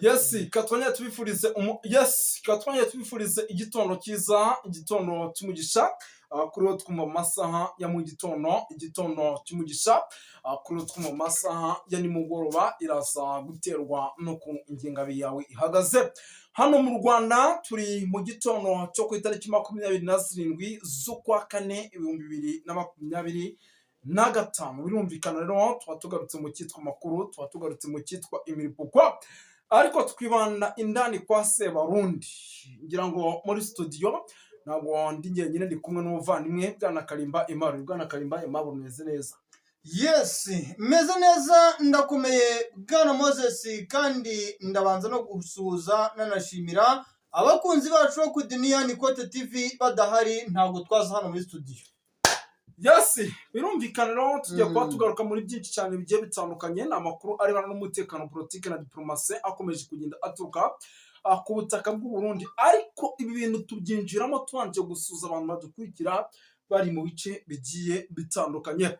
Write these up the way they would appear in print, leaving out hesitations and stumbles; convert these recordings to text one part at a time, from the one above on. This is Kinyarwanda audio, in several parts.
Yes, katwongere tubifurize igitondo cyiza, igitondo cy'umugisha. Kuri wo twumva mu masaha ya mu gitondo, igitondo cy'umugisha. Kuri wo twumva mu masaha ya nimugoroba, iraza guterwa no ku ingengabihe yawe ihagaze. Hano mu Rwanda turi mu gitondo cyo ku itariki 27 z'ukwa kane 2025. Birumvikana rero, tuba tugarutse mu cyitwa amakuru, tuba tugarutse mu cyitwa imiripukwa, ariko twibanda indani kwa Sebarundi. Ngira ngo muri studio ntabwo ndi njyenyine, ndi kumwe n'umuvandimwe Bwana Karimba Emmanuel. Bwana Karimba Emmanuel, umeze neza? Yes, meze neza, ndakomeye Bwana Moses, kandi ndabanza no gusuhuza nanashimira abakunzi bacu bo ku Duniyani Kote TV. Badahari ntabwo twaza hano muri studio. Yes, birumvikana rero, tugiye kuba tugaruka muri byinshi cyane bigiye bitandukanye. Ni amakuru arebana n'umutekano, politiki na diplomasi akomeje kugenda aturuka ku butaka bw'u Burundi. Ariko ibi bintu tubyinjiramo tubanje gusuhuza abantu badukurikira bari mu bice bigiye bitandukanye.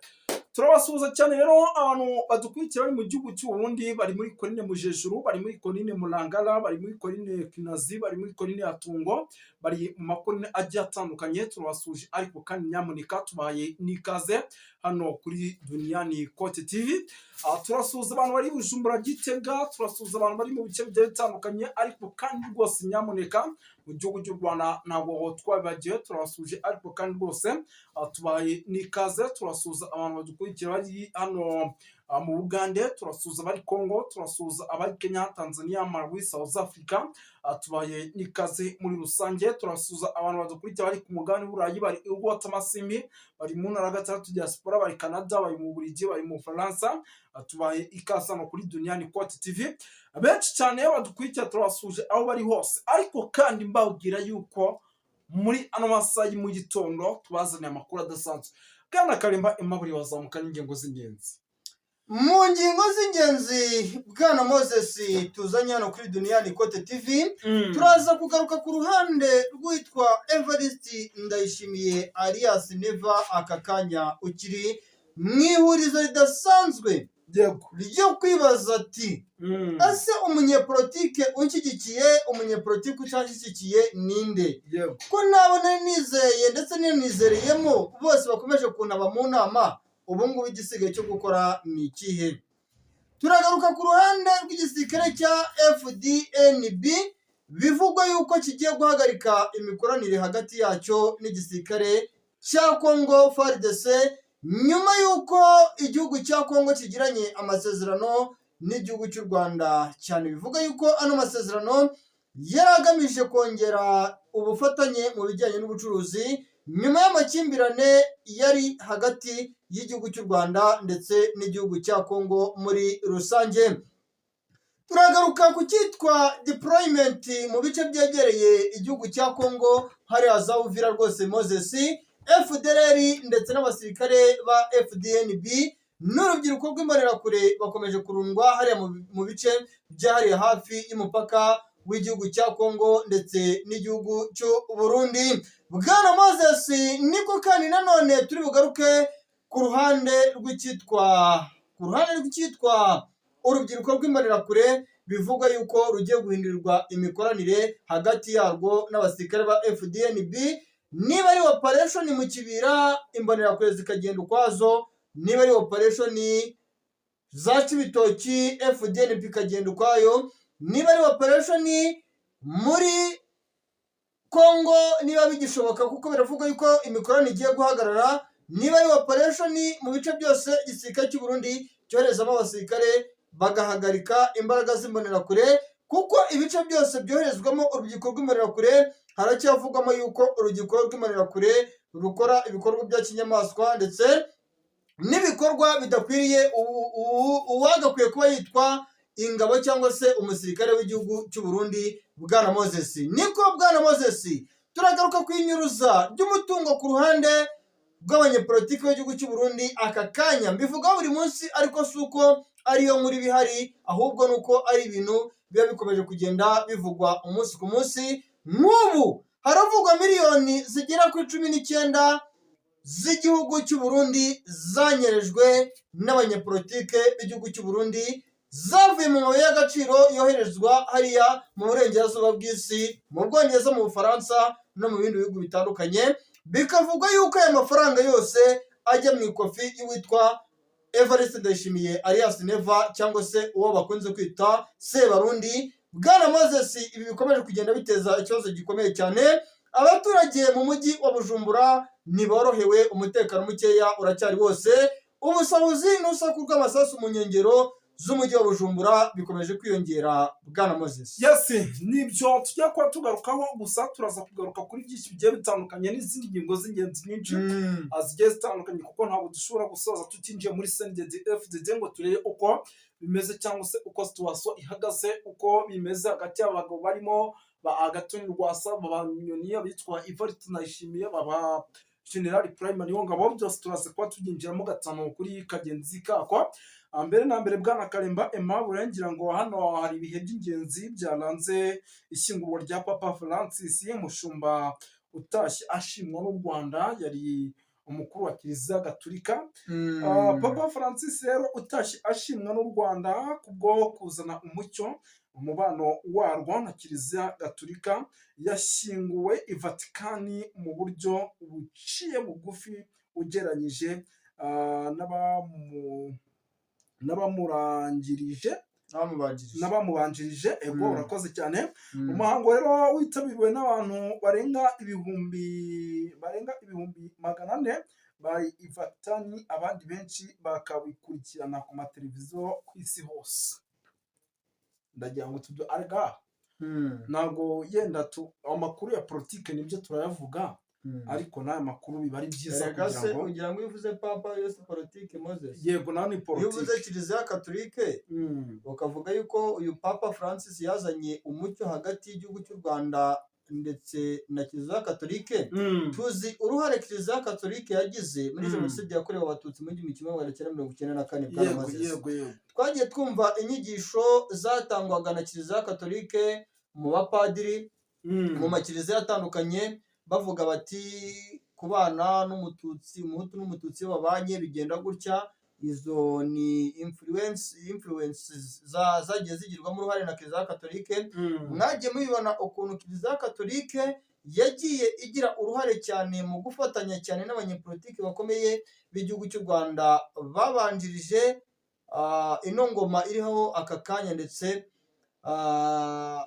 Turabasuhuza cyane rero abantu badukurikira bari mu gihugu cy'u Burundi, bari muri Korine Mujejuru, bari muri Korine Murangara, bari muri Korine Kinazi, bari muri Korine ya Tungo, bari mu makorine agiye atandukanye. Turabasuhuje, ariko kandi nyamuneka tubaye n'ikaze hano kuri Duniyani Kote TV. Turasuhuza abantu bari Bujumbura, Gitega, turasuhuza abantu bari mu bice bigiye bitandukanye, ariko kandi rwose nyamuneka mu gihugu cy'u Rwanda ntabwo twabibagiwe, turabasuhuje, ariko kandi rwose tubaye n'ikaze. Turasuhuza abantu badukurikira bari hano mu Bugande, turasuhuza abari Congo, turasuhuza abari Kenya, Tanzania, Malawi, South Africa, tubaye n'ikaze muri rusange. Turasuhuza abantu badukurikira bari ku mugabane w'Uburayi, bari i Rwotamasimbi, bari mu ntara ya gatandatu diaspora, bari Canada, bari mu Bubiligi, bari mu Bufaransa, tubaye ikaze hano kuri Duniyani Kote TV. Benshi cyane badukurikira turabasuhuje aho bari hose, ariko kandi mbabwira yuko muri ano masaha mu gitondo tubazaniye amakuru adasanzwe. Bwana Karimba Aimable, wazamuka n'ingingo z'ingenzi. Mu ngingo z'ingenzi, Bwana Moses, tuzanye hano kuri Duniyani Kote TV, turaza kugaruka ku ruhande rwitwa Evariste Ndayishimiye alias Neva, aka kanya ukiri mu ihurizo ridasanzwe ryo kwibaza ati: "Ese umunyepolitike unshyigikiye, umunyepolitike utanshyigikiye ninde?" Ko nabo nari nizeye ndetse ninizereyemo bose bakomeje kuntaba mu nama, ubu ngubu igisigaye cyo gukora ni ikihe? Turagaruka ku ruhande rw'igisirikare cya FDNB, bivugwa yuko kigiye guhagarika imikoranire hagati yacyo n'igisirikare cya Congo FARDC, nyuma y'uko igihugu cya Congo kigiranye amasezerano n'igihugu cy'u Rwanda cyane. Bivuga yuko ano masezerano yari agamije kongera ubufatanye mu bijyanye n'ubucuruzi, nyuma y'amakimbirane yari hagati y'igihugu cy'u Rwanda ndetse n'igihugu cya Congo muri rusange. Turagaruka ku cyitwa deployment mu bice byegereye igihugu cya Congo, hariya za Uvira rwose Moses, FDLR ndetse n'abasirikare ba FDNB n'urubyiruko rw'imbonerakure bakomeje kurundwa hariya mu bice byahariye hafi y'umupaka w'igihugu cya Congo ndetse n'igihugu cy'u Burundi. Bwana Moses, niko kandi nanone turi bugaruke ku ruhande rw'icyitwa urubyiruko rw'imbonerakure, bivugwa yuko rugiye guhindurirwa imikoranire hagati yarwo n'abasirikare ba FDNB. Niba ari operation mu Kibira, imbonerakure zikagenda ukwazo, niba ari operation za Cibitoki, FDNB ikagenda ukwayo, niba ari operation muri Congo, niba bigishoboka, kuko biravugwa yuko imikoranire igiye guhagarara, niba ari operation mu bice byose igisirikare cy'u Burundi cyoherezamo abasirikare, bagahagarika imbaraga z'imbonerakure, kuko ibice byose byoherezwamo urubyiruko rw'imbonerakure haracyavugwamo yuko urubyiruko rw'imbonerakure rukora ibikorwa bya kinyamaswa ndetse n'ibikorwa bidakwiriye uwagakwiye kuba yitwa ingabo cyangwa se umusirikare w'igihugu cy'u Burundi. Bwana Moses, niko Bwana Moses, turagaruka ku inyuruza ry'umutungo ku ruhande rw'abanyepolitiki b'igihugu cy'u Burundi. Aka kanya mbivugaho buri munsi, ariko si uko ariyo nkuru iba ihari, ahubwo ni uko ari ibintu biba bikomeje kugenda bivugwa umunsi ku munsi. Nk'ubu haravugwa miliyoni zigera kuri 19 z'igihugu cy'u Burundi zanyerejwe n'abanyepolitike b'igihugu cy'u Burundi. Zavuye mu mabuye y'agaciro yoherezwa hariya mu burengerazuba bw'isi, mu Bwongereza, mu Bufaransa no mu bindi bihugu bitandukanye. Bikavugwa yuko aya mafaranga yose ajya mu ikofi y'uwitwa Evariste Ndayishimiye alias Neva, cyangwa se uwo bakunze kwita Sebarundi. Bwana Moses, ibi bikomeje kugenda biteza ikibazo gikomeye cyane. Abaturage mu mujyi wa Bujumbura ntiborohewe, umutekano mukeya uracyari wose, ubusahuzi n'urusaku rw'amasasu mu nkengero z'umujyi wa Bujumbura bikomeje kwiyongera, bwana Moses. Yes, nibyo tujya kuba tugarukaho. Gusa turaza kugaruka kuri byinshi bigiye bitandukanye n'izindi ngingo z'ingenzi nyinshi zigiye zitandukanye, kuko ntabwo dushobora gusoza tutinjiye muri CNDD FDD ngo turebe uko bimeze, cyangwa se uko situation ihagaze, uko bimeze hagati y'abagabo barimo ba Agathon Rwasa, ba Nyoni, abitwa Evariste Ndayishimiye, baba General Prime Niyongabo. Byose turaza kuba tubyinjiramo gatanu kuri kagenzi kako. Mbere na mbere, bwana Karemba Aimable, ngira ngo hano hari ibihe by'ingenzi byaranze ishyingurwa rya Papa Francis, umushumba utashye ashimwa n'u Rwanda, yari umukuru wa Kiliziya Gatulika. Papa Francis rero utashye ashimwa n'u Rwanda kubwo kuzana umucyo umubano warwo na Kiliziya Gatulika, yashyinguwe i Vatikani mu buryo buciye bugufi ugereranyije n'abamurangirije N'abamubanjirije. N'abamubanjirije, ego. Urakoze cyane. Umuhango rero witabiriwe n'abantu barenga 400,000 bari i Vatikani, abandi benshi bakabikurikirana ku mateleviziyo ku isi hose. Ndagira ngo tubyo arga ntabwo yenda tu amakuru ya politike nibyo turayavuga, ariko n'aya makuru biba ari byiza Erega kugira se ngo ugira ngo iyo uvuze papa yose politike, Moses? Yego, nawe ni Iyo uvuze politike. Kiliziya Katolike, ukavuga yuko uyu Papa Francis yazanye umucyo hagati y'igihugu cy'u Rwanda ndetse na Kiliziya Katolike, tuzi uruhare Kiliziya Katolike yagize muri Jenoside yakorewe Abatutsi mu 1994, bwana Moses. yego yego Twagiye twumva inyigisho zatangwaga na Kiliziya Katolike mu bapadiri, mu makiliziya atandukanye, bavuga bati kubana n'Umututsi, Umuhutu n'Umututsi iyo babanye bigenda gutya. Izo ni influence zagiye zigirwamo uruhare na Kiliziya Katolike. Mwagiye mubibona ukuntu Kiliziya Katolike yagiye igira uruhare cyane mu gufatanya cyane n'abanyepolitiki bakomeye b'igihugu cy'u Rwanda babanjirije ino ngoma iriho aka kanya, ndetse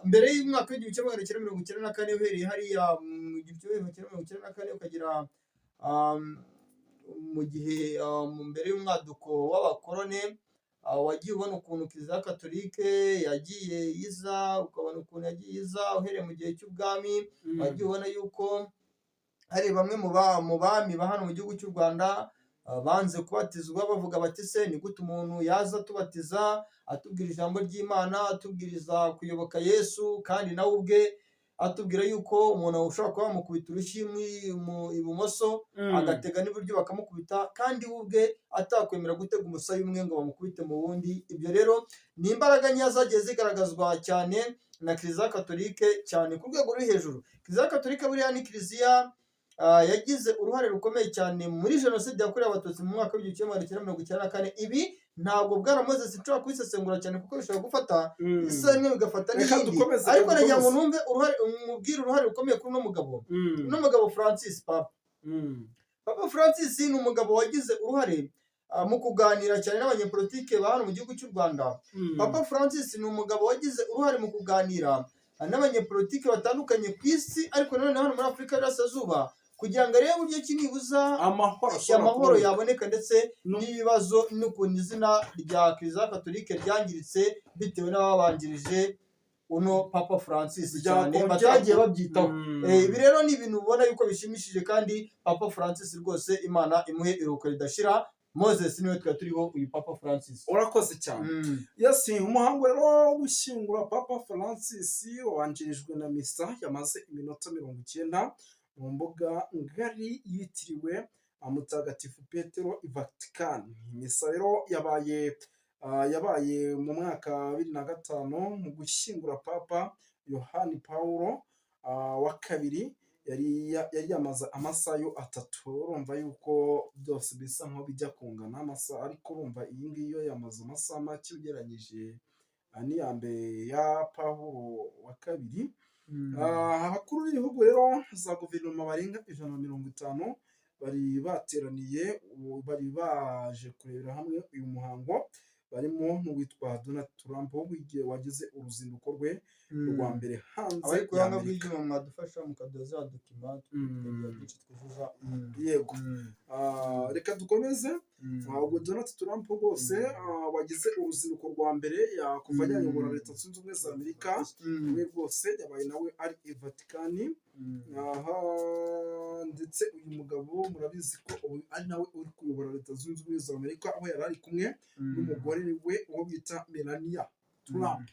mbere y'umwaka w'1994, uhereye hariya mu 1994 ukagera mu gihe mbere y'umwaduko w'abakorone, wagiye ubona ukuntu Kiliziya Katolike yagiye iza, ukabona ukuntu yagiye iza uhereye mu gihe cy'ubwami. Wagiye ubona yuko hari bamwe mu bami ba hano mu gihugu cy'u Rwanda banze kubatizwa, bavuga bati: "Se ni gute umuntu yaza atubatiza, atubwira ijambo ry'Imana, atubwiriza kuyoboka Yesu, kandi nawe ubwe atubwira yuko umuntu ushobora kuba bamukubita urushyi mu ibumoso, agatega n'iburyo bakamukubita, kandi we ubwe atakwemera gutega umusaya umwe ngo bamukubite mu wundi?" Ibyo rero ni imbaraga nkeya zagiye zigaragazwa cyane na Kiliziya Katolike, cyane ku rwego ruri hejuru. Kiliziya Katolike buriya ni kiliziya yagize uruhare rukomeye cyane muri Jenoside yakorewe Abatutsi mu mwaka w'1994. Ibi ntabwo, bwana Moses, nshobora kubisesengura cyane kuko bishobora gufata isaha imwe, bigafata Reka n'iyindi. dukomeze, Ariko reka nagira ngo dukomeze. numve uruhare, mubwire uruhare rukomeye kuri uno mugabo, uno mugabo Francis Papa. Papa Francis ni umugabo wagize uruhare mu kuganira cyane n'abanyepolitike ba hano mu gihugu cy'u Rwanda. Papa Francis ni umugabo wagize uruhare mu kuganira n'abanyepolitike batandukanye ku isi, ariko nanone hano muri Afurika y'Iburasirazuba, kugira ngo arebe uburyo ki nibuza amahoro ashobora amahoro kuboneka. yaboneka, ndetse n'ibibazo n'ukuntu izina rya Kiliziya Katolike ryangiritse bitewe n'ababanjirije uno Papa Francis cyane, Byakongera batagiye babyitaho. Ibi rero ni ibintu ubona yuko bishimishije, kandi Papa Francis rwose Imana imuhe iruhuko ridashira. Moses, niwe twari turiho, uyu Papa Francis. Urakoze cyane. Yes, umuhango rero wo gushyingura Papa Francis wabanjirijwe na misa yamaze iminota 90 mu mbuga ngari yitiriwe Mutagatifu Petero i Vatican. Misa rero yabaye mu mwaka wa 2005 mu gushyingura Papa Yohani Paulo wa kabiri. Yari yamaze amasaha yo 3. Urumva yuko byose bisa nkaho bijya kungana amasaha, ariko urumva iyi ngiyi yo yamaze amasaha make ugereranyije n'iya mbere ya Pawulo wa kabiri. Abakuru b'ibihugu rero, za guverinoma barenga 150 bari bateraniye, bari baje kurebera hamwe uyu muhango, barimo n'uwitwa Donald Trump wagize uruzinduko rwe rwa mbere hanze Abari ku buhanga y'Amerika. bw'ibyuma, mwadufasha mukaduha za document, tukagira byinshi twuzuza. Yego. Reka dukomeze. Ubwo Donald Trump rwose wagize uruzinduko rwa mbere kuva yayobora Leta Zunze Ubumwe za Amerika, we rwose yabaye nawe ari i Vatikani. Aha, ndetse uyu mugabo murabizi ko ubu ari nawe uri kuyobora Leta Zunze Ubumwe za Amerika, aho yari ari kumwe n'umugore we, uwo bita Melania Trump.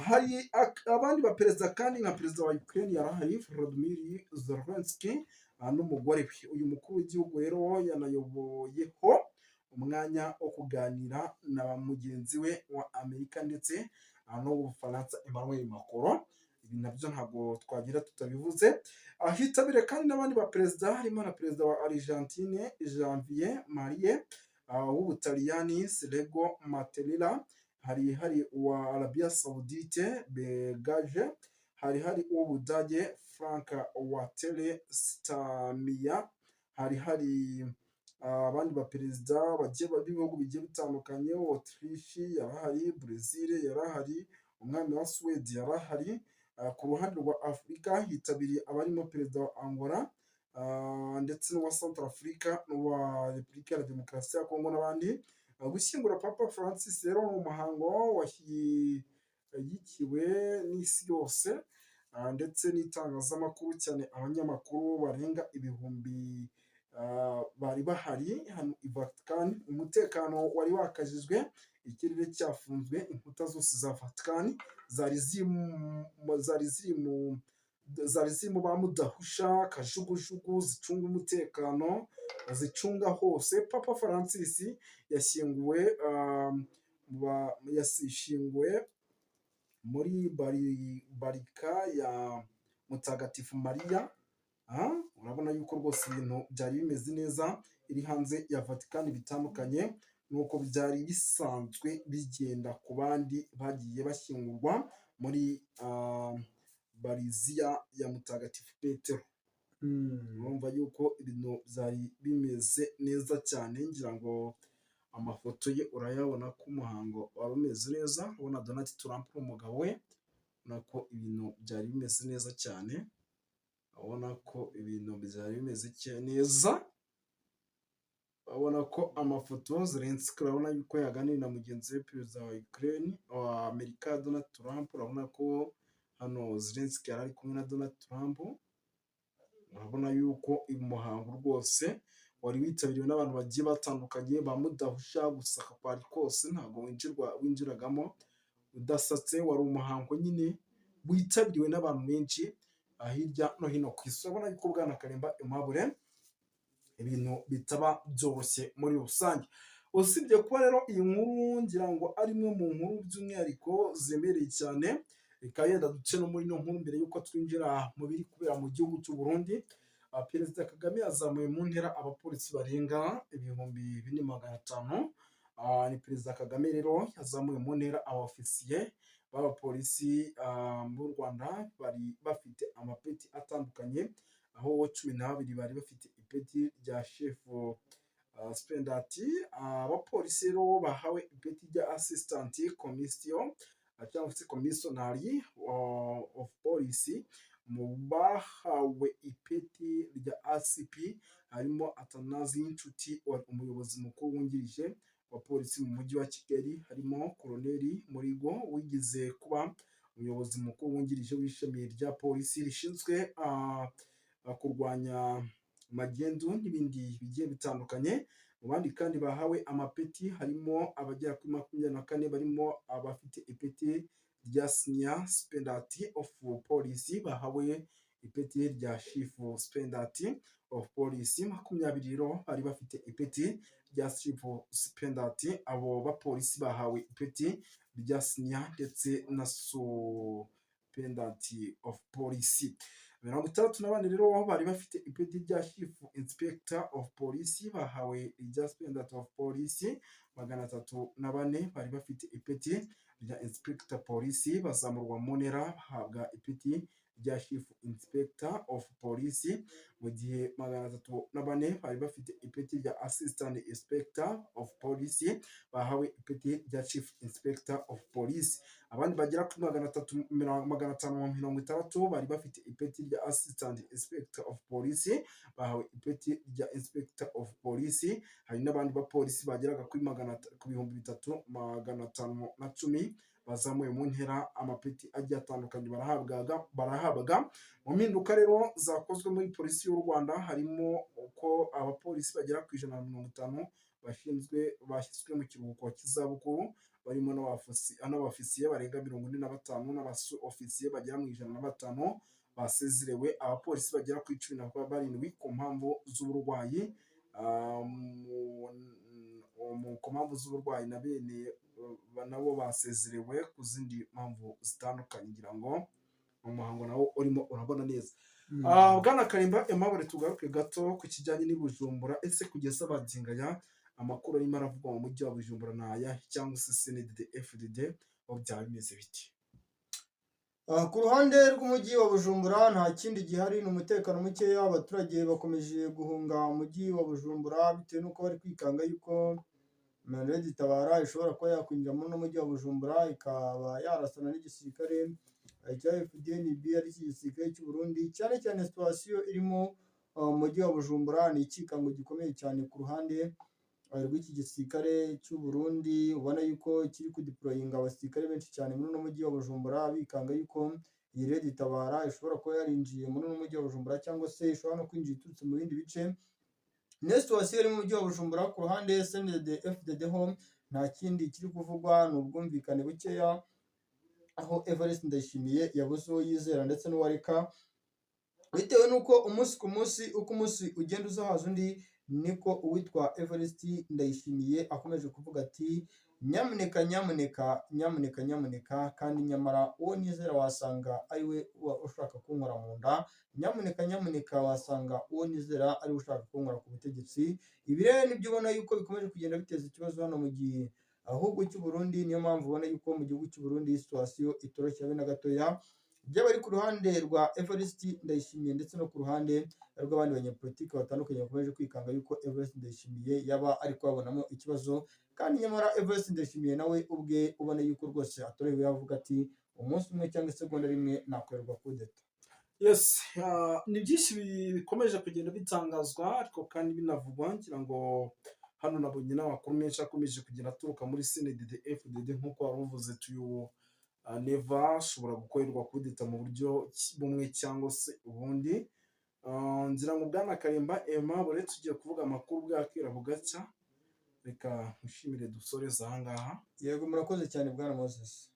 Hari abandi baperezida kandi, nka perezida wa Ukraine yarahari, Volodymyr Zelensky, n'umugore we. Uyu mukuru w'igihugu rero yanayoboyeho umwanya wo kuganira na mugenzi we wa Amerika ndetse n'uw'Ubufaransa, Emmanuel Macron. Ibi nabyo ntabwo twagira tutabivuze. Hitabiriye kandi n'abandi baperezida, harimo na perezida wa Argentine, Javier Milei, w'Ubutaliyani, Sergio Mattarella, hari uwa Arabia Saoudite, Begaje, hari uw'Ubudage, Frank Walter Steinmeier, hari abandi baperezida bagiye b'ibihugu bigiye bitandukanye: Autriche yarahari, Brazil yarahari, umwami wa Suwede yarahari. Ku ruhande rwa Afurika hitabiriye abarimo perezida wa Angola ndetse n'uwa Central Africa n'uwa Repubulika ya Demokarasi ya Kongo n'abandi. Gushyingura Papa Francis rero ni umuhango washyigikiwe n'isi yose ndetse n'itangazamakuru, cyane abanyamakuru barenga ibihumbi bari bahari hano i Vatican. Umutekano wari wakajijwe, ikirere cyafunzwe, inkuta zose za Vatican zari zirimo ba mudahusha, kajugujugu zicunga umutekano, zicunga hose. Papa Francis yashyinguwe muri Bazilika ya Mutagatifu Mariya. Urabona yuko rwose ibintu byari bimeze neza, iri hanze ya Vatican, bitandukanye nuko byari bisanzwe bigenda ku bandi bagiye bashyingurwa muri Bazilika ya Mutagatifu Petero. Urumva yuko ibintu byari bimeze neza cyane. Ngira ngo amafoto ye urayabona ko umuhango wari umeze neza. Ubona Donald Trump n'umugabo we, ubona ko ibintu byari bimeze neza cyane, urabona ko ibintu byari bimeze neza. Urabona ko amafoto, Zelensky, urabona yuko yaganiriye na mugenzi we, perezida wa Ukraine, wa Amerika, Donald Trump. Urabona ko hano Zelensky yari ari kumwe na Donald Trump. Urabona yuko uyu muhango rwose wari witabiriwe n'abantu bagiye batandukanye, ba mudahusha. Gusaka kwari kose, ntabwo winjiragamo udasatse. Wari umuhango nyine witabiriwe n'abantu benshi hirya no hino ku isi. Urabona yuko, bwana Karemba Aimable, ibintu bitaba byoroshye muri rusange. Usibye kuba rero iyi nkuru ngira ngo ari imwe mu nkuru by'umwihariko zemereye cyane, reka yenda duce no muri ino nkuru mbere y'uko twinjira mu biri kubera mu gihugu cy'u Burundi. Perezida Kagame yazamuye mu ntera abapolisi barenga 4500. Ni Perezida Kagame rero yazamuye mu ntera abaofisiye b'abapolisi b'u Rwanda bari bafite amapeti atandukanye, aho 12 bari bafite ipeti rya chief superintendent. Abapolisi rero bahawe ipeti rya assistant commissioner cyangwa se commissioner of police. Mu bahawe ipeti rya ACP harimo Atanazi Nshuti, umuyobozi mukuru wungirije wa polisi mu mujyi wa Kigali, harimo Koloneli Murigo wigeze kuba umuyobozi mukuru wungirije w'ishami rya polisi rishinzwe kurwanya magendu n'ibindi bigiye bitandukanye. Mu bandi kandi bahawe amapeti harimo abagera kuri 24, barimo abafite ipeti rya senior superintendent of police bahawe ipeti rya chief superintendent of police. 20 rero bari bafite ipeti rya chief superintendent. Abo bapolisi bahawe ipeti rya senior ndetse na superintendent of police. 64 rero bari bafite ipeti rya Chief Inspector of Police bahawe irya Superintendent of Police. 304 bari bafite ipeti rya Inspector Police bazamurwa mu ntera, bahabwa ipeti rya Chief Inspector of Police, mu gihe 304 bari bafite ipeti rya Assistant Inspector of Police bahawe ipeti rya Chief Inspector of Police. Abandi bagera kuri 560 bari bafite ipeti rya Assistant Inspector of Police bahawe ipeti rya Inspector of Police. Hari n'abandi bapolisi bageraga kuri ku 3510 bazamuye mu ntera, amapeti agiye atandukanye barahabwaga. Mu mpinduka rero zakozwe muri Polisi y'u Rwanda harimo uko abapolisi bagera ku 150 bashinzwe bashyizwe mu kiruhuko cy'izabukuru, barimo n'abofisiye barenga 45 n'abasu ofisiye bagera mu 105 basezerewe, abapolisi bagera kuri 17 ku mpamvu z'uburwayi, ku mpamvu z'uburwayi na bene nabo basezerewe ku zindi mpamvu zitandukanye. Ngira ngo umuhango nawo urimo urabona neza. Bwana Karimba Aimable, tugaruke gato ku kijyanye n'i Bujumbura. Ese kugeza aya amakuru arimo aravugwa mu mujyi wa Bujumbura ni ayahe, cyangwa se CNDD FDD aho byaba bimeze biti? Ku ruhande rw'umujyi wa Bujumbura nta kindi gihari, ni umutekano mukeya. Abaturage bakomeje guhunga umujyi wa Bujumbura bitewe n'uko bari kwikanga yuko Red Tabara ishobora kuba yakwinjira muri uno mujyi wa Bujumbura, ikaba yarasana n'igisirikare cya FDNB, ari iki gisirikare cy'u Burundi. Cyane cyane situation irimo mu mujyi wa Bujumbura ni ikikango gikomeye cyane ku ruhande rw'iki gisirikare cy'u Burundi, ubona yuko kiri kudeployinga abasirikare benshi cyane muri uno mujyi wa Bujumbura, bikanga yuko iyi Red Tabara ishobora kuba yarinjiye muri uno mujyi wa Bujumbura, cyangwa se ishobora no kwinjira iturutse mu bindi bice. Niyo situation iri mu mujyi wa Bujumbura. Ku ruhande CNDD FDD ho nta kindi kiri kuvugwa, ni ubwumvikane bukeya, aho Evariste Ndayishimiye yabuze uwo yizera ndetse n'uwareka, bitewe n'uko umunsi ku munsi, uko umunsi ugenda uza haza undi, niko uwitwa Evariste Ndayishimiye akomeje kuvuga ati: "Nyamuneka, nyamuneka, nyamuneka, nyamuneka, kandi nyamara uwo nizera wasanga ari we ushaka kunkora mu nda. Nyamuneka, nyamuneka, wasanga uwo nizera ari we ushaka kunkora ku butegetsi." Ibi rero nibyo ubona yuko bikomeje kugenda biteza ikibazo hano mu gihe ahubwo cy'u Burundi. Niyo mpamvu ubona yuko mu gihugu cy'u Burundi situation itoroshye habe na gatoya, byaba ari ku ruhande rwa Evariste Ndayishimiye ndetse no ku ruhande rw'abandi banyepolitiki batandukanye bakomeje kwikanga yuko Evariste Ndayishimiye yaba ari kubabonamo ikibazo, kandi nyamara Evariste Ndayishimiye nawe ubwe ubona yuko rwose atorewe, yavuga ati: "Umunsi umwe cyangwa isegonda rimwe nakorerwa kudeta." Yes, ni byinshi bikomeje kugenda bitangazwa ariko kandi binavugwa. Ngira ngo hano nabonye n'amakuru menshi akomeje kugenda aturuka muri CNDD FDD. Nk'uko wari uvuze, tuyu Neva ashobora gukorerwa kudeta mu buryo bumwe cyangwa se ubundi. Ngira ngo bwana Karimba Aimable, tugiye kuvuga amakuru bwakira bugacya. Reka nkushimire, dusoreze aha ngaha. Yego, murakoze cyane, bwana Moses.